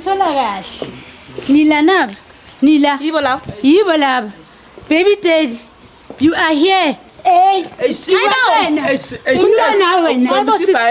Ngithola kahle. Nila naba. Nila. Yibo laba. Yibo laba. Baby daddy, you are here. Hey, umntwana wena. Hayibo sisi,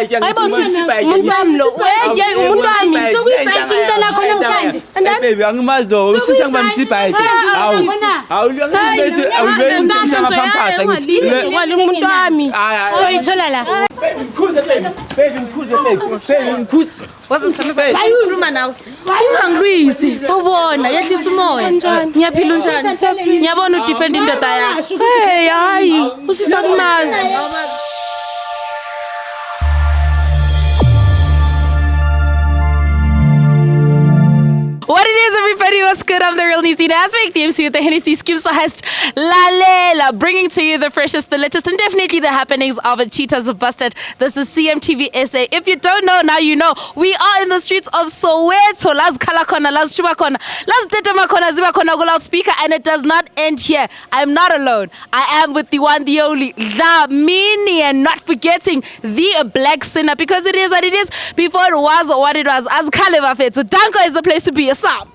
umuntu wami lo. Hey, umuntu wami. Sokuyibhayitha umntwana wakho namhlanje. Hey baby, angimazi lo. Usisi angibambisa ibhayithe. Hawu. Hawu, angibese awuvele ngithengisa amapampasa ngithi. Wali umuntu wami. Hayi hayi. Oyithola la. Baby ngikhuze baby. Baby ngikhuze baby. Baby ngikhuze. Waze khuluma nawe. Ungangilwisi. Sawubona, yehlisa umoya. Ngiyaphila unjani? Ngiyabona udefend indoda yakho. Hey, hayi, usisi akumazi. What it is, everybody, what's good? I'm the real Nisi Nasmik, the MC with the Hennessy Skipsa Heist Lalela, bringing to you the freshest, the latest, and definitely the happenings of Cheetahs Busted. This is CMTV SA. If you don't know, now you know. We are in the streets of Soweto. Las Kala Kona, Las Shuba Kona, Las Tetema Kona, Ziba Kona, go loudspeaker, and it does not end here. I'm not alone. I am with the one, the only, the mini, and not forgetting the Black Sinner, because it is what it is. Before it was what it was. As Kaleva Fit. So Danko is the place to be. Yes, up.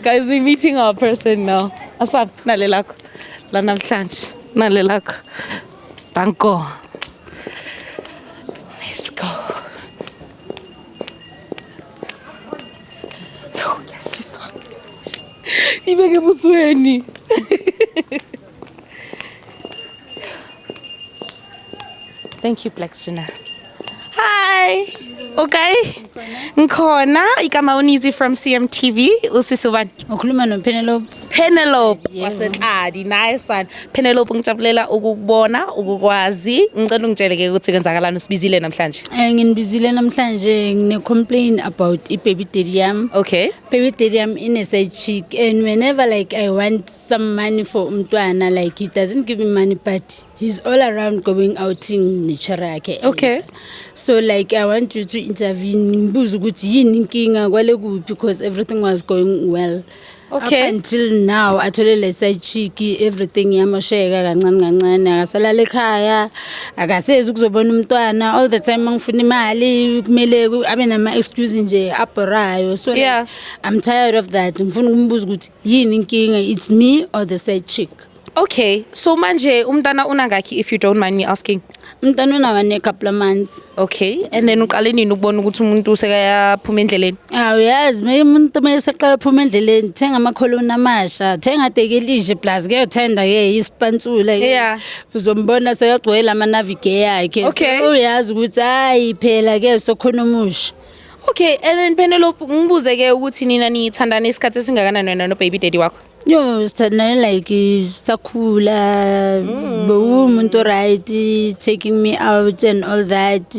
Guys, we're meeting our person now. Asap, nale lakho. La namhlanje. Nale lakho. Danko. Let's go. Yo, ngiyashisa. Ibeke ebusweni. Thank you, Black Sinner. Hi. Okay. Ngikhona igama uNizi from CMTV usisi ubani? Ukhuluma noPenelope. Penelope waseNhladi. Nice one. Penelope, ngijabulela ukukubona, ukukwazi. Ngicela ungitshele ke ukuthi kwenzakalani usibizile namhlanje. Nginibizile namhlanje ngine complain about i-baby daddy yami. Okay. Baby daddy yami ine side chick and whenever like I want some money for umntwana, like he doesn't give me money but he's all around going outing nechara yakhe. Okay. So like I want you to intervene ngibuze ukuthi yini inkinga kwale kuphi because everything was going well. Okay. Up until now athole le side chick, everything iyamosheka kancane kancane, akasalala ekhaya, akasezi ukuzobona umntwana. All the time mangifuna imali kumele abe nama excuse nje abhorayo. So like, Yeah. I'm tired of that. Ngifuna ukumbuza ukuthi yini inkinga, it's me or the side chick. Okay. So manje umntana unangaki, if you don't mind me asking? Umntwana una couple of months. Okay. And then uqale nini ukubona ukuthi umuntu sekayaphuma endleleni? Awuyazi meke umuntu mayeseqala phuma endleleni, thenga amakholoni amasha, thenga tekelishe plus kuyothenda ke isipantsula ke. Yeah. Uzombona sekagcwele ama-navige yakhe. Okay. So, uyazi ukuthi hayi phela ke sokhona omusha. Okay, and then Penelope, ngibuze ke ukuthi nina nithandana isikhathi esingakanani wena no baby daddy wakho? Yo, sithandane like sakhula, bewumuntu right, taking me out and all that.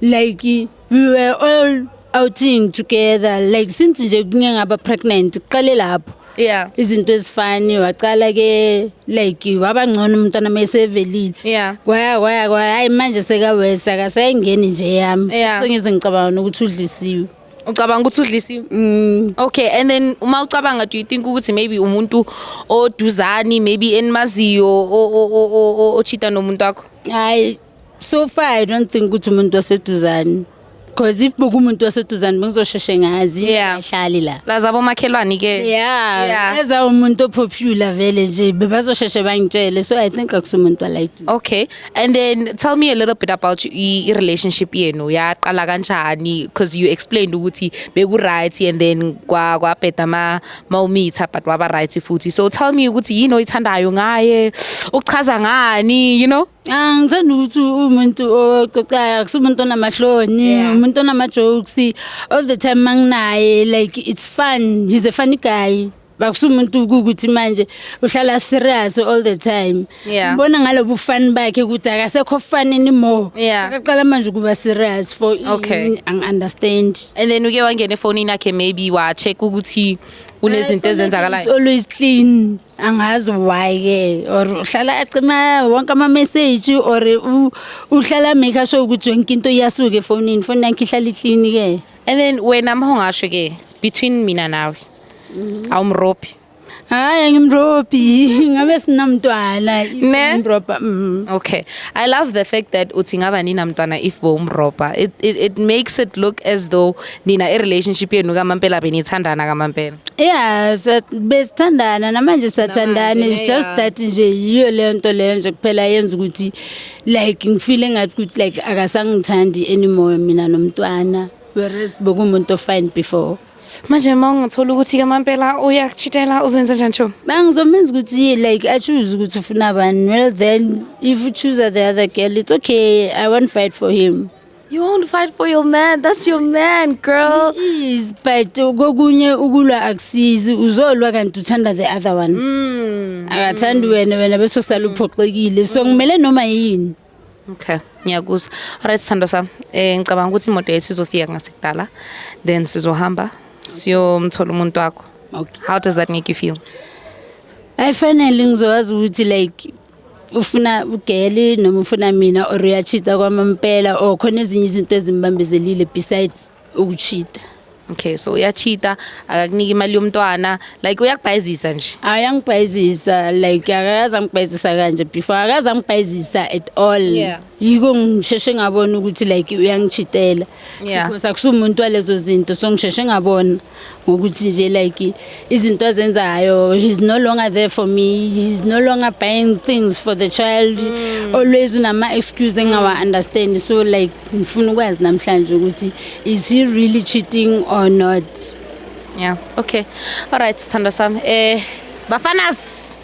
Like we were all outing together like since nje ngingaba pregnant kuqale lapho. Yeah. Izinto ezifani waqala ke like waba ngcono umntwana mayesevelile. Yeah. Kwaya kwaya kwaya, hayi manje sekawesa akasayingeni nje yami. Yeah. Sengize ngicabanga nokuthi udlisiwe. Ucabanga ukuthi udlisiwe? Okay, and then uma ucabanga, do you think ukuthi maybe umuntu oduzani, maybe enimaziyo ochita nomuntu wakho? Hayi, so far I don't think ukuthi umuntu waseduzane. Because if bekumuntu waseduzane bengizosheshe ngazi. Yeah. Ahlali la. Laza abomakhelwane ke. Yeah, Yeah. eza umuntu opopular vele nje bebazosheshe bangitshele, so I think akusumuntu walayituze. Okay, and then tell me a little bit about i-relationship yenu yaqala kanjani, because you explained ukuthi beku right and then kwa kwabheda ma mawumitha but waba right futhi. So tell me ukuthi yini oyithandayo ngaye, uchaza ngani? Ah, ngithanda ukuthi umuntu oxoxayo, akusumuntu onamahloni, umuntu onama-jokes all the time manginaye, like it's fun, he's a funny guy. Bakusumuntu ukuthi manje uhlala serious all the time. Yeah. Ngibona ngalobu fun bakhe ukuthi akasekho fun anymore. Yeah. Akaqala manje ukuba serious for Okay. angi-understand. And then uke wangena efonini yakhe maybe wa check ukuthi kunezinto It's ezenzakalayo? always clean. Angazi why ke, or uhlala acima wonke ama message or uhlala make sure ukuthi yonke into iyasuka efonini, ifoni yakhe ihlala iclean ke. And then wena mhongasho ke Between mina nawe. Awumropi. Hayi, angimrobi, ngabe sinomntwana. Ne? Ngimroba. Okay. I love the fact that uthi ngaba ninamntwana if bowumroba. It makes it look as though nina i relationship yenu kamampela benithandana kamampela. Yeah, besithandana namanje sathandana. Namanje, It's just yeah. that nje yiyo leyo nto leyo nje kuphela yenza ukuthi like ngifeel engathi ukuthi like akasangithandi anymore mina nomntwana, whereas bekumuntu fine before. Manje uma ungathola ukuthi kamampela uyakuchitela, uzoyenza njani, Chomi? Bangizomenza ukuthi like achoose ukuthi ufuna bani. Well then, if you choose the other girl, it's okay, I won't fight for him. You won't fight for your man. That's your man, girl. Is, but kokunye ukulwa akusizi, uzolwa kanti uthanda the other one, akathandi wena, wena bese usala uphoxekile, so ngimele noma yini. Okay, ngiyakuzwa. Alright, sithando sami. Ngicabanga ukuthi imoto yethu izofika ngasekudala. Then sizohamba siyomthola umuntu wakho. Okay. How does that make you feel? I finally ngizowazi ukuthi like ufuna ugeli noma ufuna mina or uyachita kwamampela or khona ezinye izinto ezimbambezelile besides ukuchita. Okay, so uyachita, akakunika imali yomntwana, like uyakubhayizisa nje. Ayangibhayizisa, like akakaze angibhayizisa kanje before, akaze angibhayizisa at all. Yiko ngisheshe ngabona ukuthi like uyangichitela because akusumuntu walezo zinto, so ngisheshe ngabona ngokuthi nje like izinto azenzayo, he's no longer there for me, he's no longer buying things for the child, always unama excuse engawa understand. So like ngifuna ukwazi namhlanje ukuthi is he really cheating or not. Yeah, okay. Alright, sithando sami. Bafanas,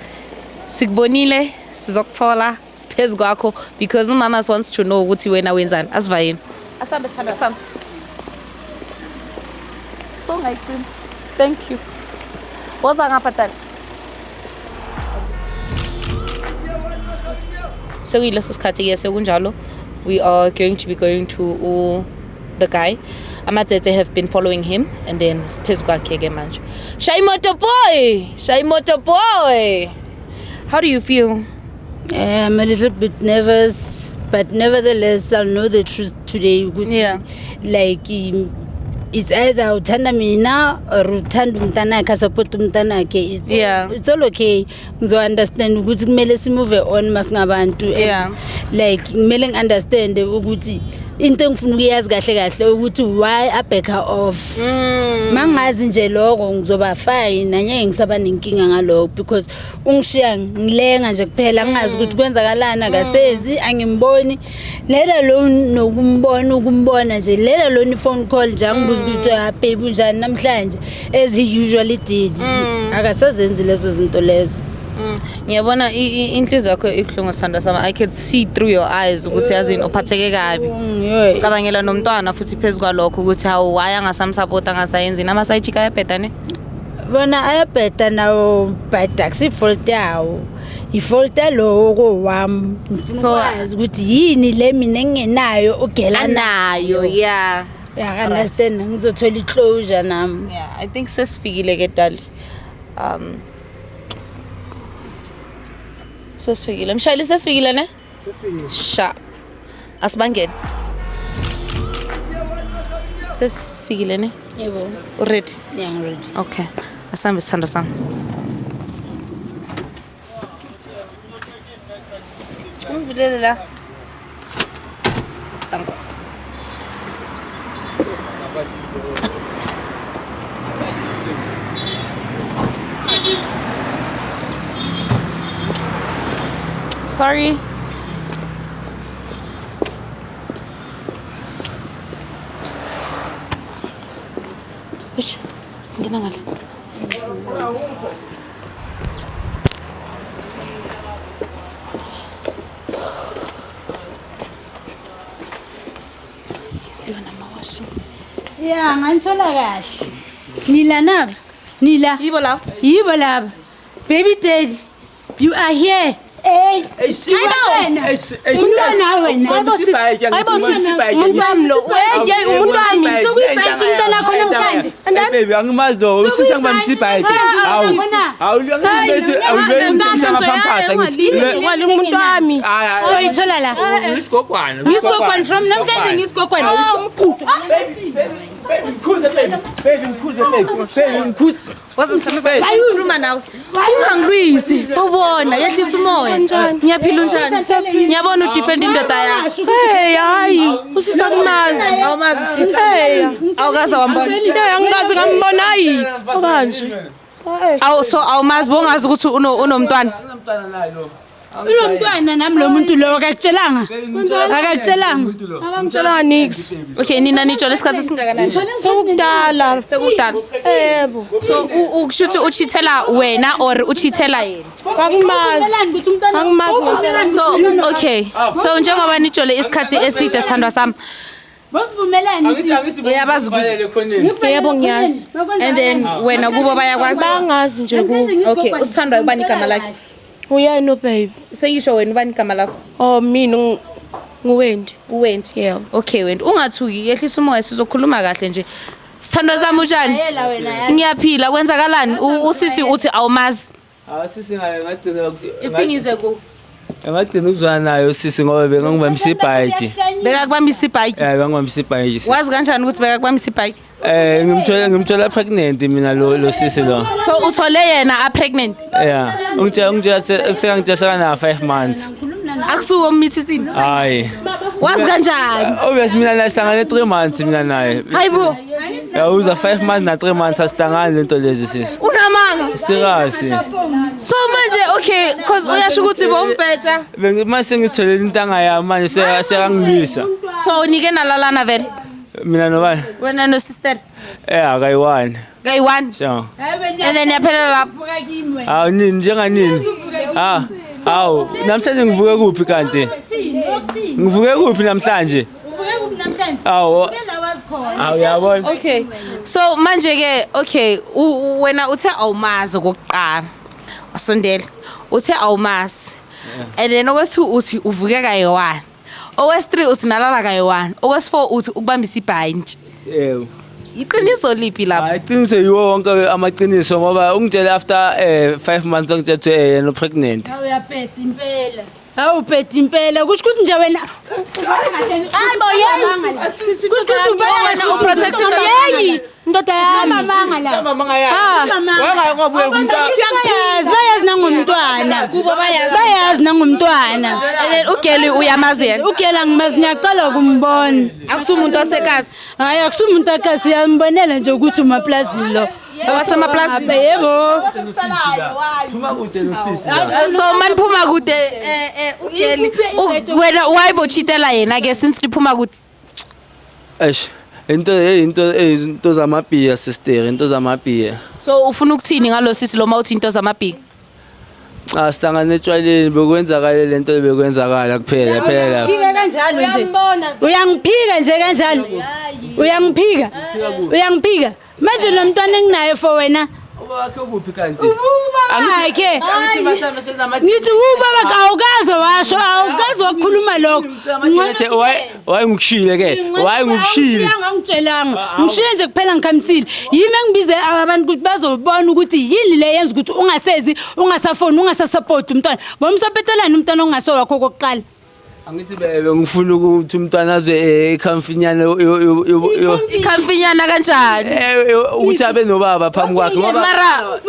sikubonile, sizokuthola, siphezu kwakho because umama wants to know ukuthi wena wenzani. Asivayeni. Asambe, sithando sami. So ungayicima. Thank you. Woza ngapha, dali. Sekuyileso sikhathi ke, sekunjalo. We are going to be going to the guy. Amatsetse have been following him and then siphezu kwakhe ke manje. Shayimoto boy! Shayimoto boy! How do you feel? I'm a little bit nervous, but nevertheless, I'll know the truth today. Ukuthi like it's either uthanda mina or uthanda umntanakhe, asupport umntanakhe. It's all okay. Ngizo understand ukuthi kumele simove on masingabantu. And like kumele ngi-understand ukuthi into engifuna ukuyazi kahle kahle ukuthi why abacka off. Mangazi nje lokho ngizoba fine, angeke ngisaba nenkinga ngalokho because ungishiya ngilenga nje kuphela, ngingazi ukuthi kwenzakalani, akasezi, angimboni, let alone nokumbona, ukumbona nje, let alone i-phone call nje angibuza ukuthi, "Ah baby, unjani namhlanje?" as he usually did. Akasazenzi lezo zinto lezo. Ngiyabona inhliziyo yakho ibuhlungu, sithando sami. I could see through your eyes ukuthi yazini uphatheke kabi. Yo. Cabangela nomntwana futhi phezu kwalokho ukuthi hawu, why angasamsupport, angasayenzi nama-side chick ayabheda ne? Bona ayabheda nawo, but akusifault yawo, ifault yalowo kowami. Ngifuna ukwazi ukuthi yini le mina engingenayo ugela Anayo, yeah. Uya-understand, ngizothola i-closure nami. Yeah, I think sesifikile ke, dali. Sesifikile. Mshayeli, sesifikile ne? Sharp. Asibangene. Sesifikile ne? Yebo. Uready? Yeah, I'm ready. Okay. Asambe, sithando sami. Ungivulele la. Danko. Sorry. Eish, singena ngale. Yenziwa namawashini. Ya, ngangithola kahle. Nila naba? Nila. Yibo laba. Yibo laba. Baby daddy, you are here. Hey, umntwana wena. Hayibo sisi, hayibo sisi, umuntu wami lo. Hey, umuntu wami. Sokuyibhantshi umntwana wakho namhlanje. And then Baby, angimazi lo usisi, angibambisa ibhayithe. Hawu, hawu, angibese amapampasa ngithi. Wali umuntu wami. Uyithola la. Isigogwana. Ngisigogwane from namhlanje, ngisigogwane. Baby ngikhuze baby. Baby ngikhuze baby. Baby ngikhuze. Wazikhuluma nawe. Ungangilwisi. Sawubona, yehlisa umoya. Ngiyaphila unjani? Ngiyabona udefend indoda yakho. Hey, hayi, usisi angimazi. Awumazi usisi. Hey, Awukaze wambona. hey, angikaze ngambona hayi. Kanje. Awu so awumazi bongazi ukuthi unomntwana. Anginamntwana naye lo. Unomntwana nami lo muntu lo akakutshelanga. Akakutshelanga. Akangitshelanga nix. Okay, nina nijole isikhathi esingakanani? Sokudala. Sekudala. Yebo. So ukusho ukuthi uchithela wena or uchithela yena? Angimazi. Angimazi ngempela. So okay. So njengoba nijole isikhathi eside sithandwa sami Bosivumelani sisi. Uyabazi khoneni. Yebo, ngiyazi. And then wena kubo bayakwazi. Bangazi nje ku. Okay, usithandwa ubani igama lakhe? Uyena baby. Sengisho wena ubani igama lakho? Oh mina nguWendy. UWendy. Yebo. Okay Wendy, ungathuki yehlisa umoya sizokhuluma kahle nje. Sithandwa sami unjani? Yela wena yazi. Ngiyaphila kwenzakalani? Usisi uthi awumazi. Ah sisi ngagcina Ithi ngize ku. ngagcina ukuzwana nayo sisi ngoba bengangibambisa ibhayiki. Bekakubambisa ibhayiki. Eh bengangibambisa ibhayiki. Wazi kanjani ukuthi bekakubambisa ibhayiki? Eh ngimthola pregnant mina lo sisi lo. So uthole yena a pregnant. Yeah. Ungitshela sekangitshela sekana 5 months. Akusuwo ummithisini. Hayi. Wazi kanjani? Obvious mina naye sihlangane 3 months mina naye. Hayibo, Yawuza 5 months na 3 months asihlangane lento lezi sisi. unamanga. Serious. So manje okay, cause uyasho ukuthi bombheja. Mase ngitholele intanga yami manje sekangilwisa. So unike nalalana vele. Mina nobani? Wena no sister. Eh akayi-one. Kayi-one. Sure. And then yaphelela lapho. Hawu nini njenganini? Ah, hawu namhlanje ngivuke kuphi kanti? Ngivuke kuphi namhlanje? Uvuke kuphi namhlanje? Hawu. La wazi khona. Hawu uyabona. Okay. So manje ke okay, wena uthe awumazi okokuqala. Wasondela. Uthe awumazi. And then okwesi-2 uthi uvuke kayi-1. Okwesi-3 uthi nalala kayi-1. Okwesi-4 uthi ukubambisa ibhantshi. Yebo. Iqiniso liphi lapho? Hayi iqiniso yiwo wonke amaqiniso ngoba ungitshele after 5 months ungitshela ukuthi yena pregnant. Awuyaphetha impela. Awuphetha impela. Kusho ukuthi nje wena Hayi bo yey. Kusho ukuthi Wena uprotect indoda. Yeyi, ndoda yami. Mamanga la. Mama ngayani. Wangabuye kumntwana. Bayazi, bayazi nangomntwana. Kubo bayazi. Bayazi nangomntwana. And then ugeli uyamazi yena. Ugela ngimazi ngiyaqala ukumbona. Akusumuntu osekazi. Hayi akusumuntu akasi uyambonela nje ukuthi umaplazini lo. Wasemaplazini. Yebo. Phuma kude nosisi la. So maniphuma kude ugeli wena why bochitela yena ke since niphuma kude? Eish, into zamabhiya sister, into zamabhiya. So ufuna ukuthini ngalo sisi lo mawuthi into zamabhiya? Cha sihlangane etshwaleni bekwenzakala lento bekwenzakala kuphela phela. Phika kanjalo nje. Uyangiphika nje kanjalo. Uyangiphika. Uyangiphika. Manje lo mntwana enginaye for wena. Ubaba wakhe ukuphi kanti? Ubaba wakhe. Angithi basambe senza Ngithi ubaba awukaze washo, awukaze wakhuluma lokho. Why ngikushile ke? Why ngikushile? Angangitshelanga. Ngishiye nje kuphela ngikhamisile. Yimi engibize abantu ukuthi bazobona ukuthi yini le yenza ukuthi ungasezi, ungasafoni, ungasasupport umntwana. Bomsaphetelani umntwana ongaso wakho kokuqala. Angithi bebe ngifuna ukuthi umntwana aze ekhamfinyana Ikhamfinyana kanjani? Ukuthi abe nobaba phambi kwakhe ngoba Mara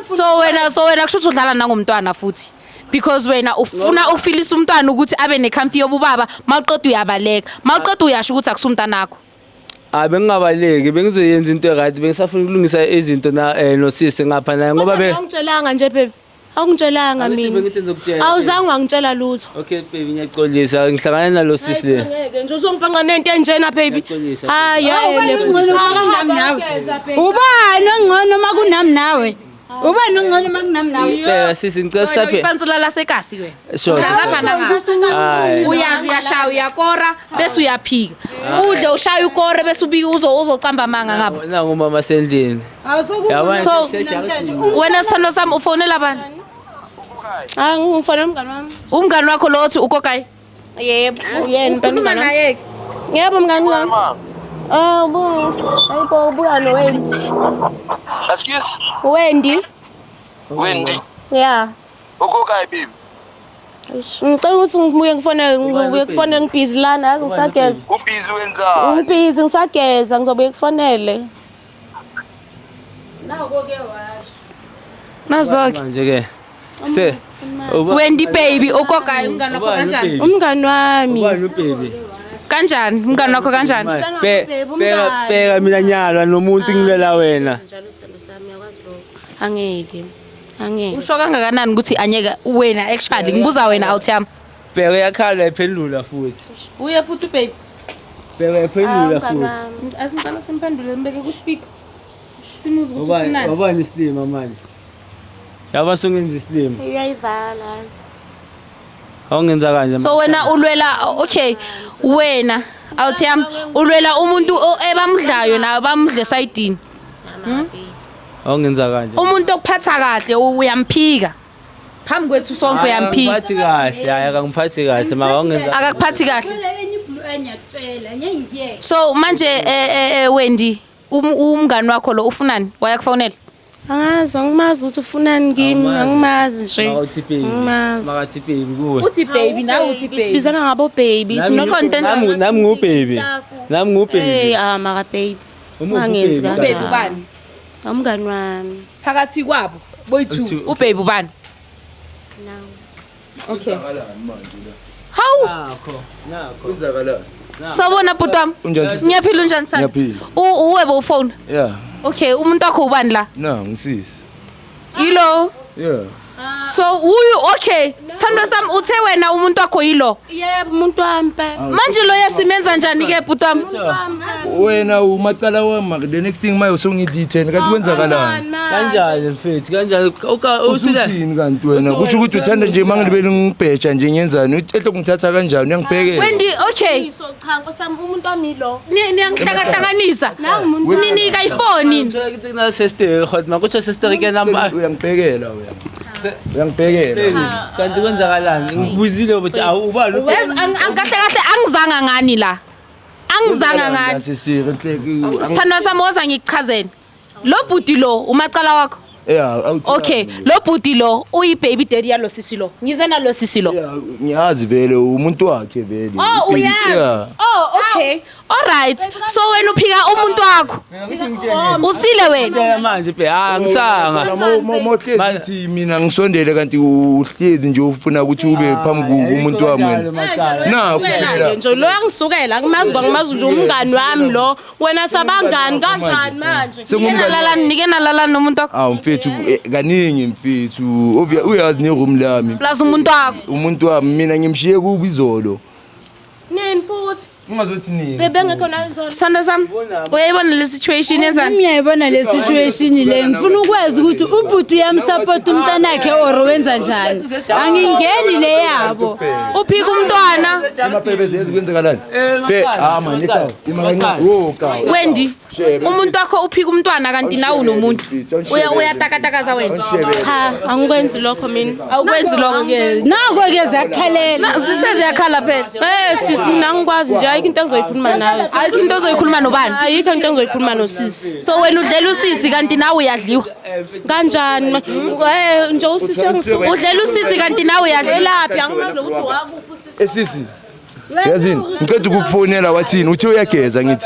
so wena kusho ukuthi udlala nangomntwana futhi. Because wena ufuna ukufilisa umntwana ukuthi abe nekhamfi yobubaba, mawuqeda uyabaleka. Mawuqeda uyasho ukuthi akusumntanakho. Ah bengingabaleki bengizoyenza into eright bengisafuna ukulungisa izinto na nosisi ngapha naye ngoba be Awungitshelanga nje baby. Awungitshelanga Angithi mina. bengithi ngizokutshela. Awuzange wangitshela lutho. Okay baby ngiyaxolisa ngihlangane nalo sisi le. Ngeke nje uzongibhanqa nento enjena baby. Ngiyaxolisa. Hayi hayi. Ungcono kunami nawe. Ubani ongcono makunami nawe? Ubani ongcono makunami nawe? Bheka sisi ngicela sisaphe. Ipantsula lasekasi wena. Sure. Lapha nangapha. Hayi. Uyashaya uyakora bese uyaphika. Udle ushaya ukore bese ubika uzocamba amanga ngapha. Nangu mama sendlini. Yabona So wena sithando sami ufonela bani? Ah ngifonela umngani wami. Umngani wakho lo othi ukokayi? Yebo, uyena impela Ukhuluma umngani wami. naye ke. Yebo mngani wami. Ah bu. Hayibo ubuya no Wendy. Excuse? Wendy. Wendy. Yeah. Ukokayi baby. Ngicela ukuthi ngibuye ngifonele, ngibuye kufonele, ngibhizi lana, yazi ngisageza. Ubhizi wenzani? Ngibhizi ngisageza, ngizobuye kufonele. Nazo-ke. Manje ke. Se. Wendy baby, ukokayo umngani wakho Ubani kanjani? ubaby? Umngani wami. Ubani ubaby? Kanjani? Umngani wakho kanjani? Bheka bheka mina nyalwa nomuntu ngilwela wena. Njalo sithando sami uyakwazi lokho. Angeke. Angeke. Usho kangakanani ukuthi anyeke wena actually ngibuza wena out yami. Bheka uyakhala iphendula futhi. Uye futhi baby. Bheka iphendula Umngani futhi. wami. Asingicela simphendule nibeke ku speaker. Simuzwe ukuthi Ubani ufunani. ubani isilima manje? Yaba songenza isilima. Uyayivala. Awungenza kanje. So wena ulwela, okay, wena out yami ulwela umuntu ebamdlayo nawe bamdle sayidini. Awungenza kanje. Umuntu okuphatha kahle uyamphika. Phambi kwethu sonke uyamphika. Akangiphathi kahle, hayi akangiphathi kahle, maka awungenza. Akakuphathi kahle. So manje Wendy, umngani wakho lo ufunani? Wayakufonela? Angazi, angimazi ukuthi ufunani kimi, angimazi nje. Makathi baby. Angimazi. Makathi baby kuwe. Uthi baby nawe uthi baby. Sibizana ngabo baby. Nami- Content. Nami ngubaby. Nami ngubaby. Hey, ah maka baby. Umuphi Ungangenzi ubaby? Baby kanjalo. ubani? Umngani wami. Phakathi kwabo boyi-two Uthi- ubaby ubani? No. Okay. Hawu, Nakho, nakho. Kwenzakalani? sawubona bhuti wami. Unjani sisi? Ngiyaphila, unjani sana? Ngiyaphila. Uwe bowufona. Yeah. Okay, umuntu wakho ubani la? Na, ngisisi. Yilo. Yeah. So uyu, okay, sithandwa sami uthe wena umuntu wakho yilo. Yebo, umuntu wami phela. Manje lo yasimenza njani ke bhuti wami? Wena umacala wami the next thing maye usungidli 10 kanti kwenzakalani? Kanjani mfethu? Kanjani? Uka usile. Usuthini kanti wena? Kusho ukuthi uthanda nje mangilibele ngibheja nje ngiyenzani? Ehle kungithatha kanjani? Uyangibhekela. Wendy, okay. So cha, nkosi yami umuntu wami lo. Niyangihlangahlanganisa. Nangu umuntu. Ninika ifoni. Thola ukuthi kuna sister, hot makuthi sister ke namba. Uyangibhekela wena. Uyangibhekela. Kanti kwenzakalani? Ngibuzile ukuthi awu ubani ubaby? Yazi kahle kahle angizanga ngani la. Angizanga ngani. Sister enhle. Sithandwa sami woza ngikuchazele. Lo bhuti lo umacala wakho. Yeah, awuthi. Okay, lo bhuti lo uyi baby daddy yalo sisi lo. Ngize nalo sisi lo. Yeah, ngiyazi vele umuntu wakhe vele. Oh uyazi. Yeah. Oh okay. All right. So wena uphika umuntu wakho. Usile wena. Tshela manje be, ah ngisanga. Mohlezi uthi mina ngisondele kanti uhlezi nje ufuna ukuthi ube phambi komuntu wami wena. Nakho phela. Nje lo yangisukela, angimazi kwangimazi nje umngani wami lo. Wena sabangani kanjani manje? Nike Sengumngani. nalalani, nike nalalani nomuntu wakho. Awu mfethu kaningi mfethu uyazi neroom lami. Plus umuntu wakho. Umuntu wami mina ngimshiye kubizolo. Nini futhi? Ungazothi nini? Bebengekho nayo izolo. Sithandwa sami, uyayibona le situation yenzani? Ngiyayibona le situation le, ngifuna ukwazi ukuthi ubhuti uyamsupport umntanakhe or wenza njani. Angingeni le yabo. Uphika umntwana. Emabhebeze yazi kwenzakalani? Be ah man ekhaya. Imakancane. Wo ka. Wendy, umuntu wakho uphika umntwana kanti nawe unomuntu. Uya uyatakatakaza wena. Cha, angikwenzi lokho mina. Awukwenzi lokho. Nako ke ziyakhalela. Siseziyakhala phela. Eh sisi mina angikwazi nje ayikho into engizoyikhuluma nawe. Ayikho into ozoyikhuluma nobani. Ayikho into engizoyikhuluma nosisi. So wena udlela usisi kanti nawe uyadliwa. Kanjani? Eh nje usisi yangisukela. Udlela usisi kanti nawe uyadliwa. Elaphi angimazi nokuthi wakuphi usisi. Esisi. Yazini, ngicela ukukufonela wathini? Uthe uyageza ngithi.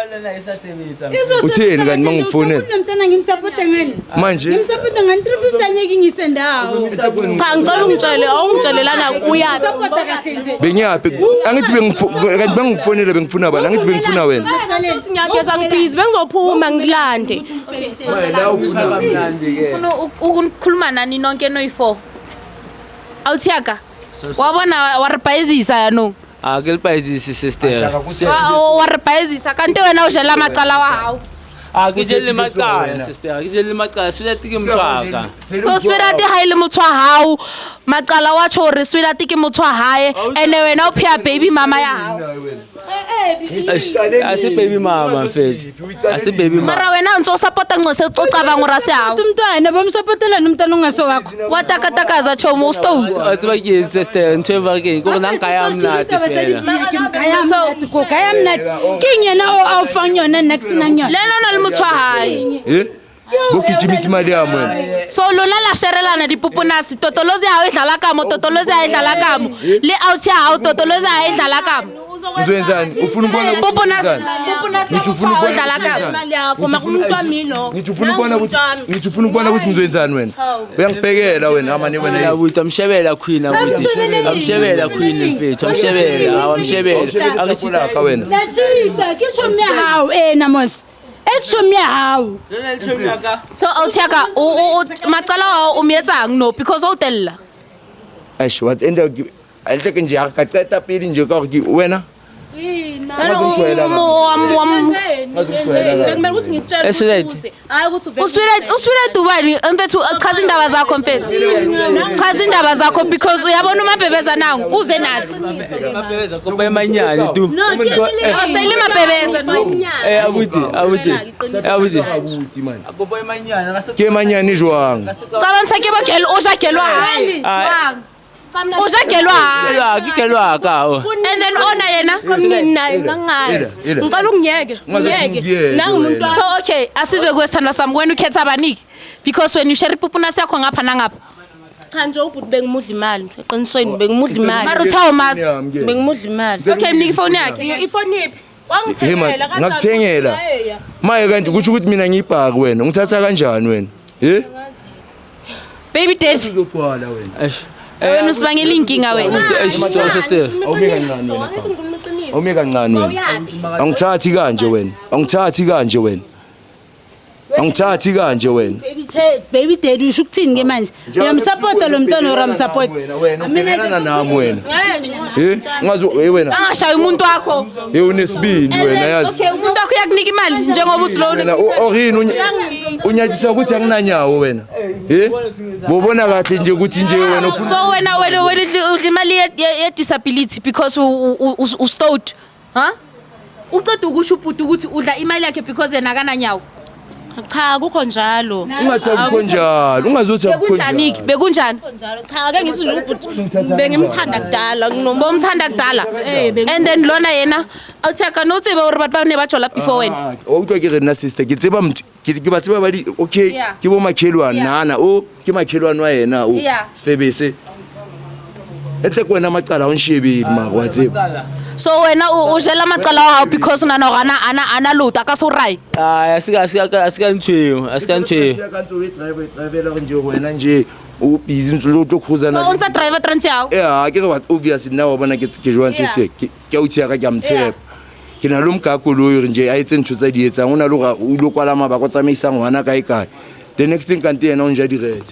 Utheni kanti mangifonela? Mntana ngimsupporta ngani? Manje Ngimsupporta ngani 350 anyeke ngise ndawo. Cha ngicela ungitshele, awungitshele lana uyaphi. Supporta kahle nje. bengiyaphi? Angithi kanti bengifonela bengifuna bani? Angithi bengifuna wena. Uthi ngiyageza ngibhizi bengizophuma ngilande. La ufuna. Ufuna ukukhuluma nani nonke noyi-4. Awuthiyaka. Wabona wa re paezisa yaanong. Ah ke lipayizisi sister. Wa re paezisa kanti wena o jela macala wa hao. Ah ke jele macala sister, ke jele macala sweet ke mthwaka. So sweetheart ha ile motho wa hao, macala wa tjho hore sweetheart ke motho wa hae ene wena o pheya baby mama ya hao. Ase baby mama mfethu. Ase baby mama. Mara wena o ntse o support-a nqose o cabang hore ha se hao. Umntwana bomsupportela nomntana ongaso wakho. Wa takatakaza tjhomo o stoutu. Wa tseba ke sister ntho e ba ke gore nna nka ya monate fela. So ko ka ya mnate. Ke eng yena o a o fang yona nna ke senang yona? Le ena o na le motho wa hae. Eh? Bogijimisa imali yami wena. So lona la sherelana dipoponasi totolozi ya hao e dlala ka mo, totolozi ya e dlala ka mo, le out ya hao totolozi ya e dlala ka mo. Uzoyenzani? Ufuna ukubona ukuthi Poponasi, wenzani? poponasi Ngithi ufuna ya hao e ukubona dlala ukuthi ka mo. wenzani? Imali yakho makumuntu wami lo. Ngithi ufuna ukubona ukuthi ngizoyenzani wena. Uyangibhekela wena amane wena. Abuti amshebela queen abuti. Amshebela queen mfethu, amshebela, awamshebela. Akuthi wena. Lachita ke chomi ya hao ena mos. E chomi ya hao. So out ya ka o macala wa hao o mo etsang no because o tella. Eish, what end up anhle ke nje akaqeda pele nje ka gore ke wena. Bekumele ukuthi ngikutshele ukuthi hayi ukuthi uvele. Uswile ubani mfethu chaza indaba zakho mfethu. Chaza indaba zakho because uyabona uMabhebeza nangu uze nathi. Mabhebeza kopa emanyane tu. Awuseli Mabhebeza no. Eh abuti, abuti. Abuti. Abuti man. Kopa emanyane, Ke manyane jwang? Cabang sa ke bo gel o ja gelwa hae. Jwang? O ja gelwa hae. Kelwa, ke kelwa ka o. And then ona yena. Mina ngangazi. Ela, ela. Ngicela ungiyeke, Ungaze ngiyeke. ungiyeke Nangumuntu wena. So okay, asize kwesithandwa sami wena ukhetha abaniki because when you share ipupunasi yakho ngapha nangapha. Cha nje ubhuti bengimudla imali. Eqinisweni bengimudla imali. Mara uthawu mazi. Bengimudla imali. Okay, mnike ifoni yakhe. Ifoni iphi? Hey man, Wangithengela kanjani? ngakuthengela. Maye kanti kusho ukuthi mina ngiyibhaki wena. Ngithatha kanjani wena? Eh? Baby daddy. Uzogcwala wena. Eish. Wena usibangela inkinga wena. Eish, so sister. Awume kancane wena. Awume kancane wena. Angithathi kanje wena. Angithathi kanje wena. Angithathi kanje wena. Baby baby daddy usho ukuthini ke manje? Uyamsupport lo mntwana or amsupport? Wena wena ubhekelana nami wena. Eh? Ungazi hey wena. Angashayi umuntu wakho. Hey unesibindi wena yazi. Okay, umuntu wakho uyakunika imali njengoba uthi lo Wena orini unyathiswa ukuthi anginanyawo wena. Eh? Bobona kahle nje ukuthi nje wena ufuna So wena wena wena udla imali ye disability because u stowed. Huh? Uqeda ukusho ubhuti ukuthi udla imali yakhe because yena akananyawo. Cha akukho njalo. Ungathi akukho njalo. Ungazothi akukho Bekunjani njalo. bekunjani? Njalo. Cha ake ngithi nje ubhuti bengimthanda kudala nginombo. Bomthanda kudala. And then lona yena awutheka no tsebe hore batho ba ne ba tshola before wena. Ah, o utlwa ke re nna sister ke tseba motho ke ba tseba ba di okay Yeah. ke bo makhelwane Yeah. nana o ke makhelwane wa yena o Yeah. sefebese etle ke wena macala o nshebedi mara wa tseba So wena o jela macala wa hao because una na ana ana ana lota ka so rai. Ah, asika asika asika ntshweu, asika ntshweu. Ka ntse o e drive drivela gore nje wena nje o busy ntse o tlo khuzana So o ntsa driver trans ya hao. eh ha ke re what obvious nna wa bona ke ke jwang Yeah. sister ke ke authi ya ka ke a mtshepa ke na le mka koloi re nje a etse ntho tsa di etsang o na le gore o ile kwala mabaka o tsamaisa ngwana kae kae the next thing kante yena o nja direthe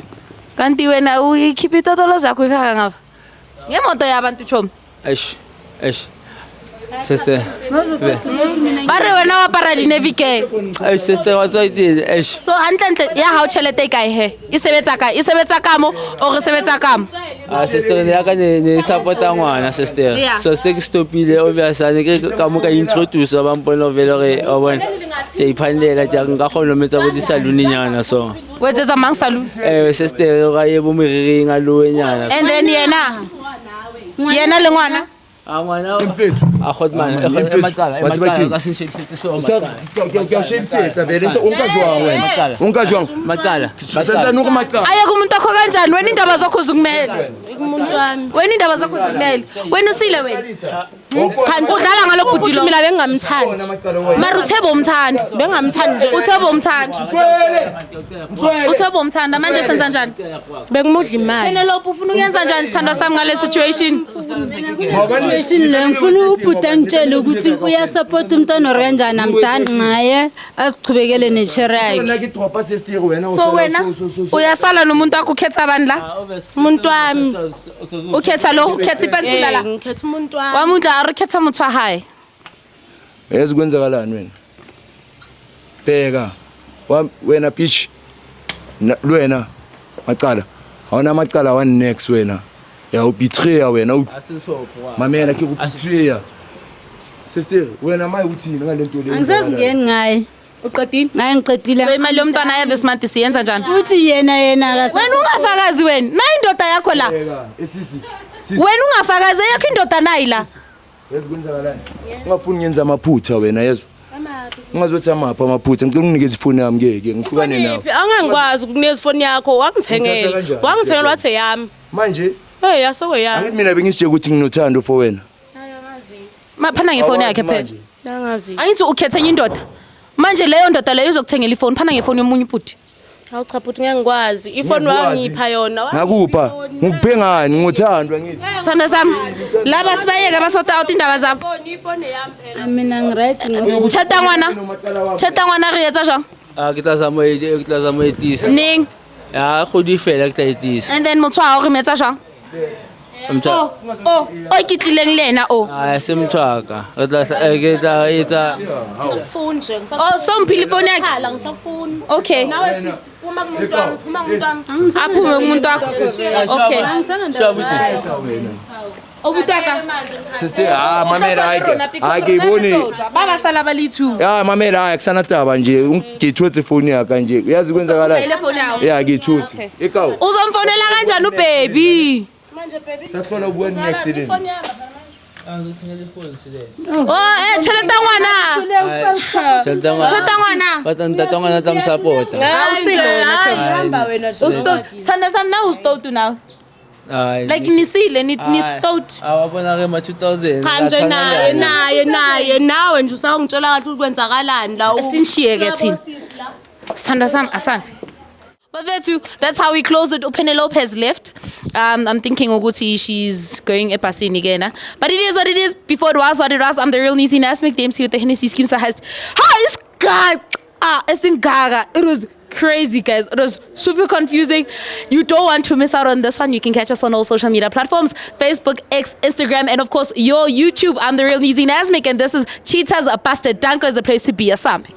Kanti wena o ikhipha itotolo zakho ifaka ngapha. Ngemoto yabantu chomi. Eish. Eish. Sister. Ba re wena wa apara di-navy-care. Eish sister wa tswa itseng. Eish. So hantlentle ya hao tjhelete e kae he? E sebetsa kae? E sebetsa ka mo or e sebetsa ka mo? Ah sister ne ya ka ne ne support-a ngwana sister. Yeah. So se ke stopile obviously ne ke ka mo ka introduce ba mpone vele hore wa bona. Ke a iphandela ke nka kgona ho metsa bo di-saloon nyana so. O etsetsa mang saloon? Eh sister ra ye bo moriring a lowe nyana. And then yena yena le ngwana Ah ngwana Mfethu. a khotman Ah, man, e macala e Wa tseba macala keng? ka se shebisetse so Sa- macala. ke a shebisetsa vele o nka jwang wena Macala. o nka jwang Macala. santsane o re macala aye kumuntu wakho kanjani wena indaba zakho zikumele Umuntu wami. wena indaba zakho zikumele wena usile wena Cha nje udlala ngalo bhuti lo mina bengingamthandi. mara uthe bomthanda Bengingamthandi nje. uthe bomthanda uthe bomthanda manje senza njani Bengimudla imali. Penelope ufuna ukuyenza njani sithandwa sami ngale situation Situation le ngifuna ubhuti angitshele ukuthi uyasupport umntwana or kanjani amdani ngaye asichubekele nechere Nna yakhe. ke tropa sister wena o so sala wena uyasala nomuntu wakho ukhetha abantu la Umuntu wami. ukhetha lo ukhetha ipansula la Eh, ngikhetha umuntu wami. wa mutla a re khetha motho wa hae Yazi kwenzakalani wena bheka wena pitch wena macala awuna macala one next wena ya o betraya wena o mamela ke go betraya sister wena maye uthini ngale nto le Angisazingeni ngaye. uqedile Ngaye ngiqedile. so imali yomntwana ya this month siyenza njani Uthi yena yena wena ungafakazi wena nayi indoda yakho la Bheka, esisi wena ungafakazi eyakho indoda nayi la yazi kwenzakalani ungafuni ngenza amaphutha wena yezwa Ungazothi amaphi amaphutha, ngicela unginikeze ifoni yami ke ke ngihlukane nawe. Ifoni angangikwazi ukukunikeza ifoni yakho, wangithengela. Ngithatha kanjani? Wangithengela wathi yami. Manje Hey, yaseweyami. angithi mina bengisitshela ukuthi nginothando for wena. Phana ngefoni yakhe phela. Awazi manje. Angazi. Angithi ukhethe enye indoda. Manje leyo ndoda leyo izokuthengela ifoni, phana ngefoni yomunye ubhuti. Hawu cha bhuti, ngeke ngikwazi. Ifoni Ngiyakwazi. wangipha yona. Wangipha Ngakupha, ifoni. ngikuphe ngani? Ngothando angithi. Sithando sami, laba sibayeke basota out indaba zabo. Ifoni, ifoni yami phela. Mina ngiright ngo. Tjheta ngwana. Tjheta ngwana re etsa jwang? Ah, ke tla zama ke tla zama e tlisa. Neng? Ya, kgwedi fela ke tla e tlisa. And then motho wa hao re mo etsa jwang? Motho O, o ke tlileng le yena o. Ah, se motho wa ka. Re tla ke tla etsa Ngisafuni nje, ngisafuni. Oh, so mphile ifoni yakhe. Khala ngisafuni. Okay. Nawe sisi, phuma kumuntu wami, phuma kumuntu wami. Aphume kumuntu wakho. Okay. Sho abuti. Obuti wa ka. Sister, ah mamela hayi ke. Hayi ke ibone. Ba ba sala ba le two. Ya mamela hayi kusana taba nje, ngithotse ifoni yakhe nje. Uyazi kwenzakalani? Ile phone yakho. Ya ngithotse. Ekawu. Uzomfonela kanjani ubaby? Manje baby. Sathola ukuwa next le. Ifoni yami. Oh, eh tjhelete ya ngwana. Tjhelete ya ngwana. Tjhelete ya ngwana. Ba tla ntate wa ngwana tla mo support-a. Awusile wena, Tjhelete. Hamba wena nje. Ustot. Sithando sami now ustot now. Ai, Like nisile ni ni stot. Ah, wa bona re ma 2000. Cha nje naye naye naye nawe nje usawungitshela kahle ukuthi kwenzakalani la. Sinishiye ke thina. Sithando sami asami. But there too, that's how we close it. Penelope has left. I'm thinking ukuthi she's going ebhasini again. Huh? But it is what it is. Before it was what it was. I'm the real Nisi Nasmik, the MC with the Hennessy Schemes. Has ha it's gaga. Ah, it's in Gaga. It was crazy, guys. It was super confusing. You don't want to miss out on this one. You can catch us on all social media platforms: Facebook, X, Instagram, and of course your YouTube. I'm the real Nisi Nasmik, and this is Cheetahs Busted. Danko is the place to be. Asami.